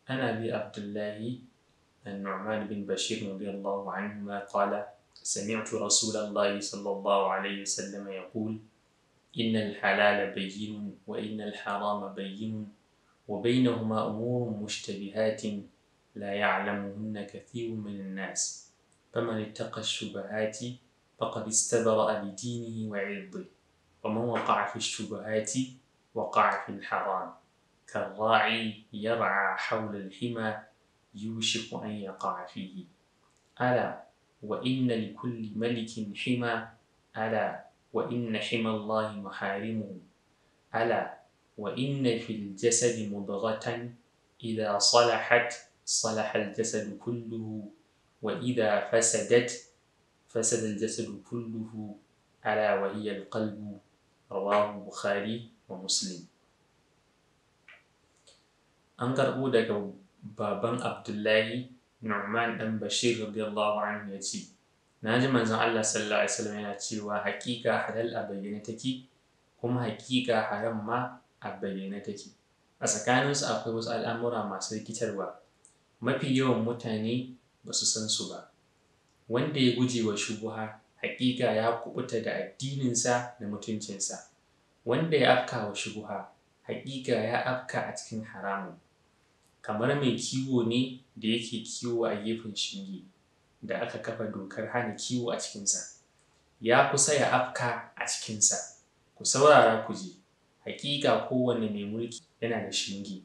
عن أبي عبد الله النعمان بن بشير رضي الله عنهما قال: سمعت رسول الله صلى الله عليه وسلم يقول: إن الحلال بين وإن الحرام بين وبينهما أمور مشتبهات لا يعلمهن كثير من الناس، فمن اتقى الشبهات فقد استبرأ لدينه وعرضه، ومن وقع في الشبهات وقع في الحرام، كالراعي يرعى حول الحمى يوشك أن يقع فيه. ألا وإن لكل ملك حمى، ألا وإن حمى الله محارمه، ألا وإن في الجسد مضغة إذا صلحت صلح الجسد كله، وإذا فسدت فسد الجسد كله، ألا وهي القلب. رواه البخاري ومسلم. An karɓo daga baban Abdullahi Nu'man ɗan Bashir radiyallahu anhu ya ce, na ji manzon Allah sallallahu alaihi wasallam yana cewa haƙiƙa halal a bayyane take, kuma haƙiƙa haram ma a bayyane take. A tsakaninsu akwai wasu al'amura masu rikitarwa, mafi yawan mutane ba su san su ba. Wanda ya guje wa shubuha, haƙiƙa ya kuɓuta da addininsa da mutuncinsa. Wanda ya afka wa shubuha, haƙiƙa ya afka a cikin haramun. Kamar mai kiwo ne da yake kiwo a gefen shinge da aka kafa dokar hana kiwo a cikinsa, ya kusa ya afka a cikinsa. Ku saurara ku ji, haƙiƙa kowane mai mulki yana da shinge.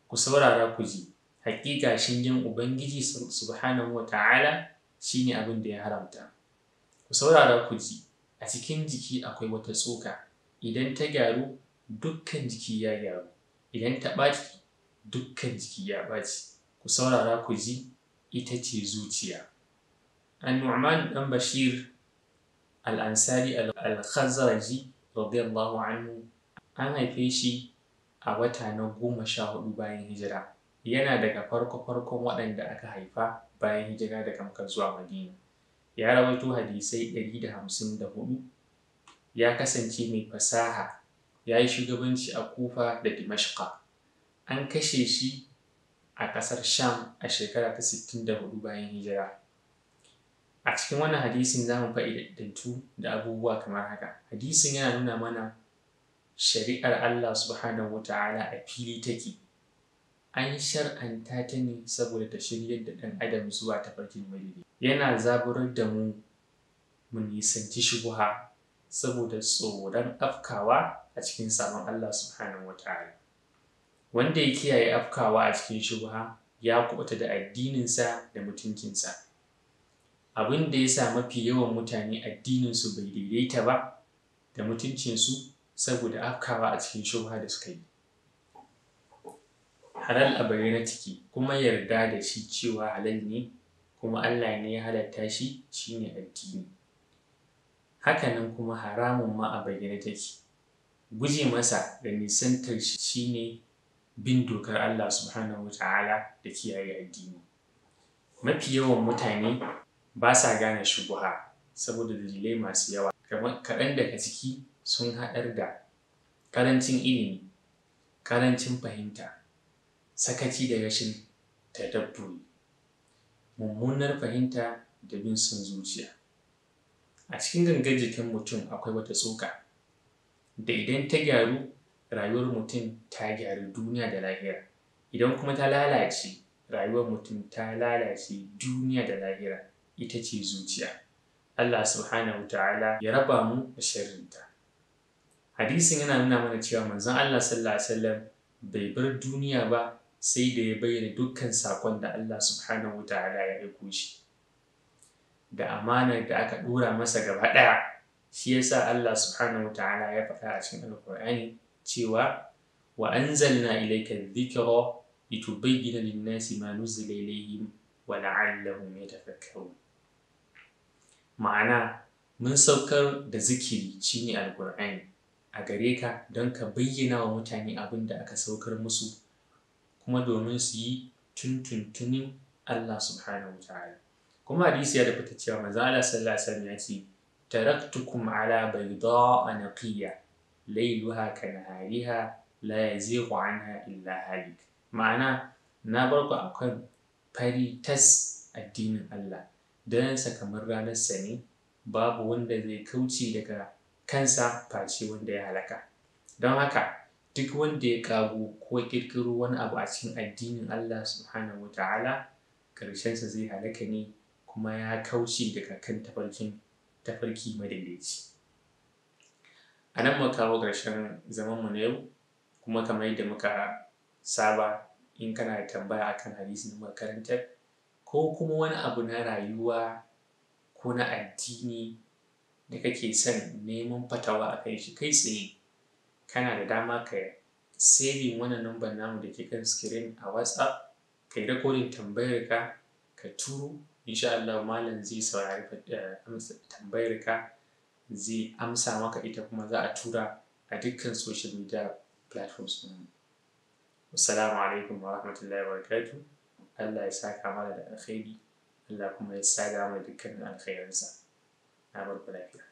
Ku saurara ku ji, haƙiƙa shingen Ubangiji subhanahu wa ta'ala shine abin da ya haramta. Ku saurara ku ji, a cikin jiki akwai wata tsoka, idan ta gyaru dukkan jiki ya gyaru, idan ta ɓaci dukkan jiki ya ɓaci. Ku saurara ku ji, ita ce zuciya. An-Nu'man ɗan Bashir Al-Ansari Al-Khazraji radiyallahu anhu an haife shi a wata na 14 bayan hijira. Yana daga farko-farkon waɗanda aka haifa bayan hijira daga Makka zuwa Madina. Ya rawaito hadisai 154, ya kasance mai fasaha, ya yi shugabanci a Kufa da Dimashqa. An kashe shi a ƙasar Sham a shekara ta 64 bayan hijira. A cikin wannan hadisin za mu fa'idantu da abubuwa kamar haka. Hadisin yana nuna mana shari'ar Allah subhanahu wa ta'ala a fili take. An shar'anta ta ne saboda ta shiryar da ɗan adam zuwa tafarkin madaidaici. Yana zaburar da mu mu nisanci shubuha saboda tsoron afkawa a cikin sabon Allah subhanahu wa ta'ala. Wanda ya kiyaye afkawa a cikin shubuha ya kuɓuta da addininsa da mutuncinsa. Abin da ya sa mafi yawan mutane addininsu bai daidaita ba da mutuncinsu saboda afkawa a cikin shubuha da suka yi. Halal a bayyane take, kuma yarda da shi cewa halal ne kuma Allah ne ya halatta shi shine addini. Hakanan kuma haramun ma a bayyane take. Guje masa da nisantar shi shine bin dokar Allah subhanahu wa ta'ala da kiyaye addini. Mafi yawan mutane ba sa gane shubuha saboda dalilai masu yawa. Kaɗan daga ciki sun haɗar da ƙarancin ilimi, ƙarancin fahimta, sakaci da rashin tadabburi, mummunar fahimta da bin son zuciya. A cikin gangar jikin mutum akwai wata tsoka da idan ta gyaru rayuwar mutum ta gyaru duniya da lahira. Idan kuma ta lalace rayuwar mutum ta lalace duniya da lahira. Ita ce zuciya. Allah subhanahu wa ta'ala ya raba mu da sharrinta. Hadisin yana nuna mana cewa manzon Allah sallallahu alaihi wasallam bai bar duniya ba sai da ya bayyana dukkan saƙon da Allah subhanahu wa ta'ala ya aiko shi da amanar da aka ɗora masa gaba ɗaya. Shi yasa Allah subhanahu wa ta'ala ya faɗa a cikin Alƙur'ani cewa wa anzalna ilayka dhikra litubayyana lin-nasi ma nuzila ilayhim wa la'allahum yatafakkarun. Ma'ana, mun saukar da zikiri shine Alƙur'ani a gare ka don ka bayyana wa mutane abin da aka saukar musu kuma domin su yi tuntuntunin Allah subhanahu wa ta'ala. Kuma hadisi ya tabbata cewa manzo Allah sallallahu alaihi wasallam ya ce: taraktukum ala bayda'a naqiyya layluha kanahariha la yazighu anha illa halik. Ma'ana, Na bar ku akan fari tas addinin Allah, darensa kamar ranarsa ne, babu wanda zai kauce daga kansa face wanda ya halaka. Don haka duk wanda ya ƙago ko ƙirƙiro wani abu a cikin addinin Allah subhanahu wa ta'ala, ƙarshensa zai halaka ne kuma ya kauce daga kan tafarki madaidaici. A nan muka kawo ƙarshen zamanmu na yau, kuma kamar yadda muka saba, in kana da tambaya akan hadisin da muka karantar ko kuma wani abu na rayuwa ko na addini da kake son neman fatawa a kan shi kai tsaye, kana da dama ka saving wannan number namu da ke kan screen a WhatsApp, ka yi recording tambayar ka, ka turo. Insha Allah malam zai saurari tambayar ka, zai amsa maka ita, kuma za a tura a dukkan social media platforms ɗinmu. Assalamu alaikum wa rahmatullahi wa barakatuh. Allah ya saka mana da alkhairi, Allah kuma ya sada mana dukkanin alkhairansa. Na bar ku lafiya.